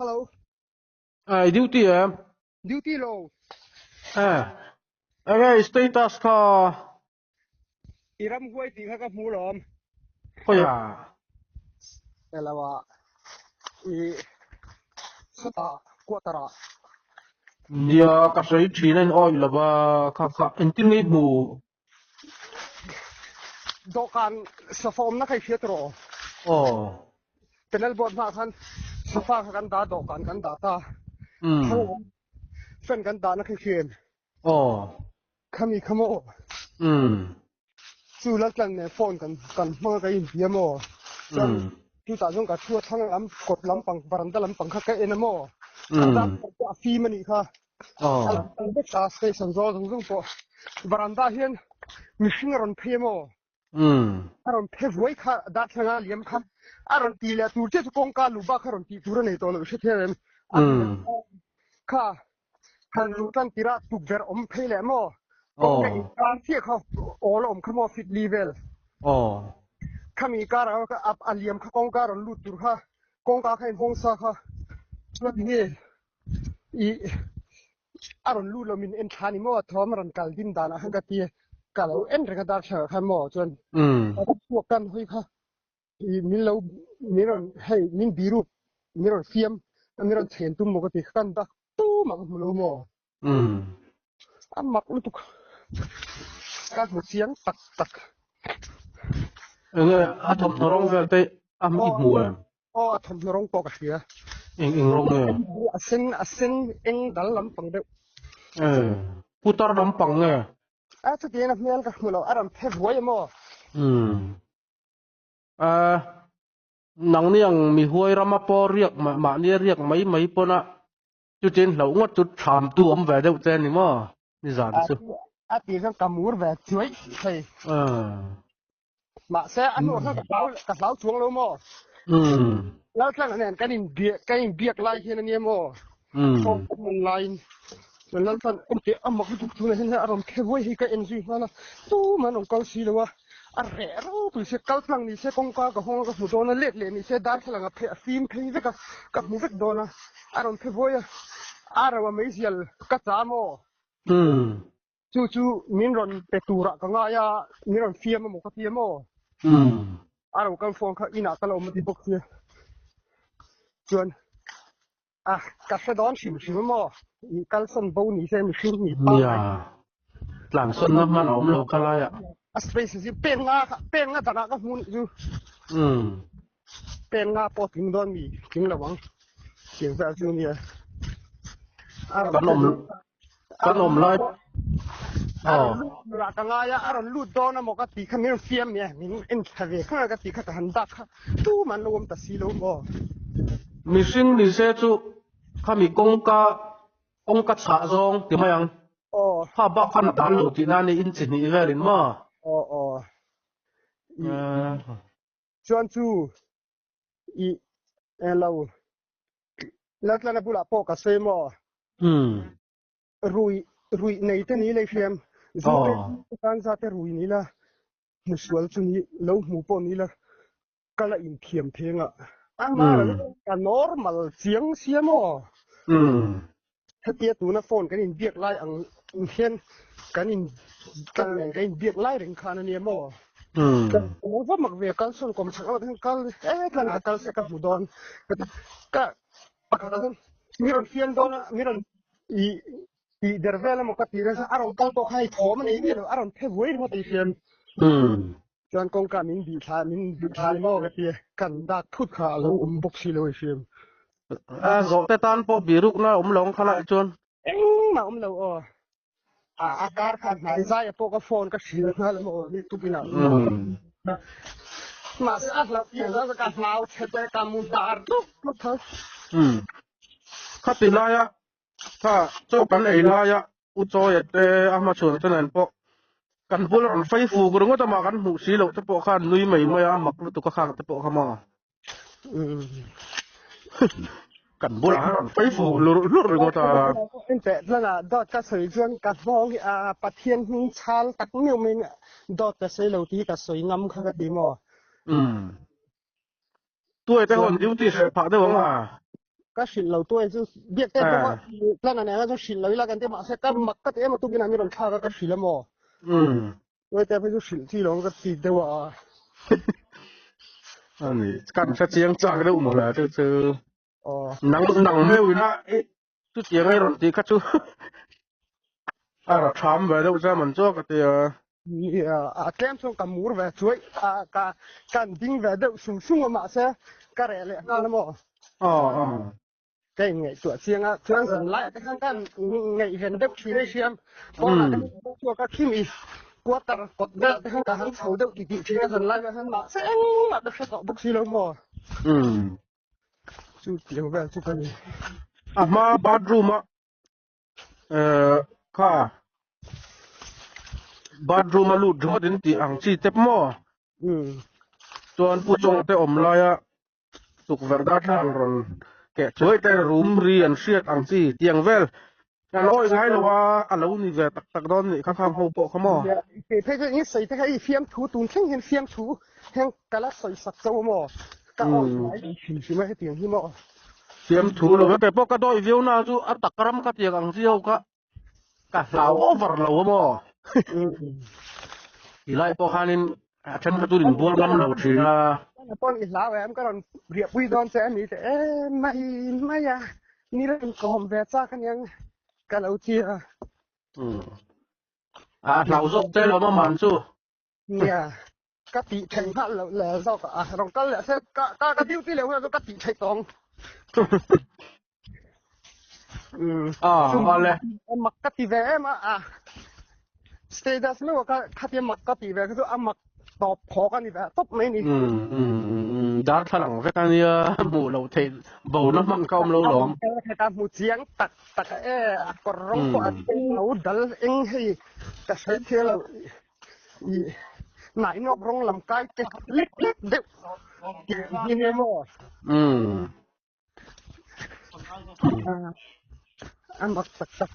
Hello. I duty em? Duty lo. Eh. Enge status kha? I ram huai tih kha ka hmu lawm. Khawiah? Hello a. I sawtah quarter ah. Nia ka sawi thin a in awih lova kha kha engtin nge i hmu? Dawhkan sofa awmna kha i hriat rawh. Aw. Panel board hmaah khan sofa kha kan dah dawhkan kan dah ta. Umm. Fan kan dahna kha i hria em? Aw. Khami kha maw? Umm. Chu Laltlan nen phone kan kan hmang a ka inbia maw? Chuan chutah chuan ka thu a thlang lam kawt lampang varanda lampang kha ka en a maw? A fim a nih kha. Aw. A lang vek ta station zawl zawng zawng pawh varanda hian mihring a rawn phei a maw? A rawn phe vuai kha darthlanga liam kha a rawn ti leh tur chiah chu kawngka lu bak kha rawn tih tur a nei tawh loh hre thiam em? Kha han luh tan tirah tukverh awm phei leh maw? Kawngka inkar chiah kha awl a awm kha maw fit li vel. Khami karah a liam kha kawngka rawn lut tur kha kawngka kha inhawng sa kha chuan nge I a rawn lut lo min en thla ni maw thawm a rawn kal din danah khan ka ti a, ka lo en reng a darthlalang ah khan maw chuan a chhuak kan hawi kha i min lo min rawn hei min birup min rawn fiam min rawn chhen tum maw ka ti kan dak tumah ka hmu lo maw a mak lutuk ka hmu chiang tak tak. Enge a thawmhnaw rawng vel te a i hmu em? Aw a thawmhnaw rawng pawh ka hria. Eng eng rawng nge? A sen a sen eng dal lampang deuh. Eh, putar lampang nge? A chutiang a hmel ka hmu lo, a rawn phe vuai em aw? Umm. Eh, nangni ang mi huai rama pawh riak mahni a riak mai mai pawn a chutin hlauh ngawt chu thlamtu awm ve deuh che a ni maw? Nizan chu. A tih chuan ka mur ve chuai thei. Eh. Mahse a hnuah khan ka hlau ka hlau chuang lo maw? Laltlanga nen kan in biak kan in biak lai hian ania maw? Phone kan hman laiin chuan Laltlan engti a mak lutuk tunah hian a rawn khe vuai hi ka en zui nghal a, tumah an rawn kal si lo a, a reh ropui se kaltlang ni se kawngka ka hawng a ka hmu dawn a, let leh ni se darthlalang a pheh a fim phei vek a, ka hmu vek dawn a, a rawn khe vuai a, a ro a meizial ka cha maw? Chu chu min rawn pe turah ka ngai a, min rawn fiam emaw ka ti emaw? A ro kal phone kha inah ka la awm a ti bawk sia. Chuan a ka hre dawn hrim hrim emaw? I kalsawn bo ni se mihring ni pa. Nia, tlansawn na hman a awm lo ka laiah. A space hi pen nga kha pen nga danah ka hmu nih chu. Pen nga pawh tling dawn mi tling lo ang. Tiang vel chu nia. Kan awm Kan awm lai aw ra ka ngai a a rawn lut dawn a maw ka tih kha min rawn fiam nia min en thla ve kha ka tih kha ka han dak kha tumah an lo awm ta si lo maw. Mihring ni se chu khami kawngka kawngka chhah zawng ti mai ang. Aw. Kha bak khan a tan lo tih na ni in chi hnih velin maw. Aw aw. Chuan chu i lo Laltlana bulah pawh ka sawi maw? Rui rui nei te ni lei hriam. Zu te tan za te rui ni la. Hmusual chu ni lo hmu pawh ni la. Kala in thiam theng a. Ama ka normal chiang sia maw? Hetia tuna phone kan in biak lai ang hian kan in kan kan in biak lai reng khan ania maw? Ka va mak ve kal sawn kawm chak lamah hian kal e tlang ka kal se ka hmu dawn ka pakhat ah chuan mi rawn fiam dawn a mi rawn i tih der vel emaw ka tih nasa a rawn kal pawh kha hei thawm a nei miah lo a rawn phe vuai ringawt ei fiam chuan kawngka min bih thla min bih thla ni maw ka ti kan dak thut kha a lo awm bawk si lo ei fiam a zawh te tan pawh birukna awm lo ang kha lai chuan engmah awm lo aw A kar kha hnai zai a pawh ka phone ka hrilh nghal emaw ni tuk inah. Mahse a hlauh pian zan ka hlau che te ka mu dar tluk tluk tho. Khati laia kha chaw kan ei laia U Chawia te a hmachhuan te nen pawh kan bul rawn fei fuk ringawt a mah kan hmuh si loh te pawh khan nui mai mai a mak lutuk a khak te pawh kha maw. Kan bulah a rawn fei fu lurh lurh ringawt a. Enteh tlangah dawt ka sawi chuan ka nghawng hi a Pathian hming chhal tak miau maiin dawt ka sawi lo tih hi ka sawi ngam kha ka ti maw? Umm. Tuai te ho an duty hreh phah deuh ang a. Ka hrilh lo tuai chu biak te pawh plan a nen a chu hrilh lo ila kan ti mahse ka mak ka ti em a tukin a mi rawn thlak a ka hrilh a maw. Tuai te phei chu hrilh chi lo ka ti deuh a. Ani kan hre chiang chak deuh maw la chu chu. Nang nang meu ina chu chiang ai rawn ti kha chu a ra tham ve deuh cha man chu ka ti a. A tlem chuan ka mur ve chuai a ka kan ding ve deuh sung sung a mahse ka reh leh nghal a maw. Ka inngaihtuah chiang a chuan zan lai te khan kan ngaihven deuh thin a hriam pawnah te khan chhuak a khim i quarter kawt vel te khan ka han chho deuh ti tih thin a zan lai vel khan mahse engmah ka hre tawh bawk si lo maw. Chu tiang vel chu ka ni. A hma bathroom a kha bathroom a lut ringawt in tih ang chi tep maw? Chuan pu chawng te awm laia tukverh darthlalang rawn keh chuai te room ri an hriat ang chi tiang vel an awih ngai lo a a lo ni ve tak tak dawn nih kha khang ho pawh kha maw? Kei phei chuan in sawi te kha i fiamthu tun thleng hian fiamthu heng ka la sawi sak chauh a maw? Ka awih ngai lo hrim hrim a hetiang hi maw? Fiamthu lo vek pawh ka dawi viau na chu a tak ram ka tiang ang chi ho kha ka hlau over lo a maw? Ti lai pawh khanin a then kha chu in bual ngam lo thin a. Pawn i hlau em ka rawn riahpui dawn che a ni te e mai mai a ni la in kawm ve chak aniang ka lo ti a. A hlau zawk che lo maman chu. Nia ka tih theih nghal loh leh zawk a rawn kal leh se ka ka ka duty leh hunah chu ka tih theih tawng. Ah ale. Mak ka ti ve em a a status meuh ka khatia mak ka ti ve kha chu a mak tawp phawk a ni ve tawp mai ni. Darthlalang vek a nia hmuh loh theih bo na hman ka awm lo lawm. Ka hmu chiang tak tak e a kawr rawng pawh a lo dal eng hei ka sawi thiam lo. Nai nawk rawng lam kai te lek lek deuh hi ni maw. A mak tak tak.